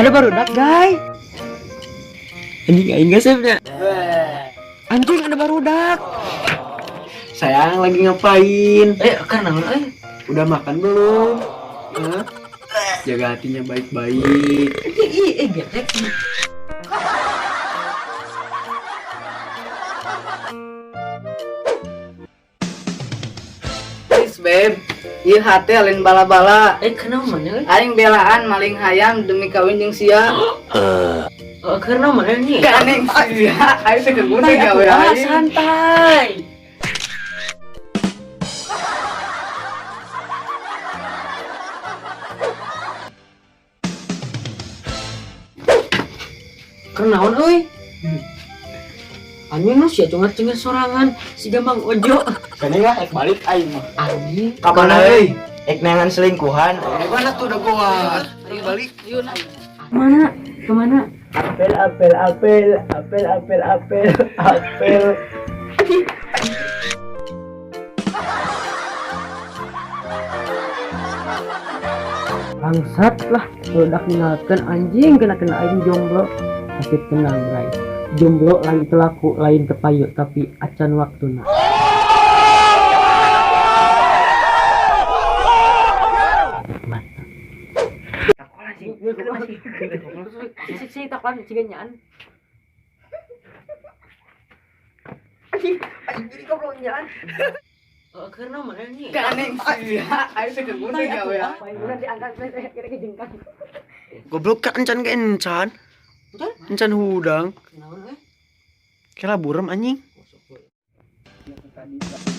Ada barudak, guys. Anjing aing ngesepnya. Anjing ada barudak. Sayang lagi ngapain? Karena Udah makan belum? Hah? Jaga hatinya baik-baik. Getek. Please, babe. Ieu hate lain bala-bala. Kenapa mana? Aing belaan maling hayam demi kawin jeung sia. Karena mana nih? Ganeng sia, aing teh keguna gawe aing. Santai. Kenaon euy? Anjing nu sia cengar-cengir sorangan siga Mang Ojo. Gini lah, ek balik aing mah. Anjing. Ka mana euy? Ek neangan selingkuhan. Mana tuh udah kuat. Aing balik. Mana? Kemana? Apel, apel, apel, apel, apel, apel, apel. Bangsat lah, meledak ninggalkeun anjing kena-kena aing jomblo. Tapi tenang guys, jomblo lain telaku lain tepayu tapi acan waktuna. Mantap. Karena mana nih? Ganeng sia, aing teh keguna gawe aing. Goblok kan encan ke encan. Encan hudang. Kira burem anjing. Tadi.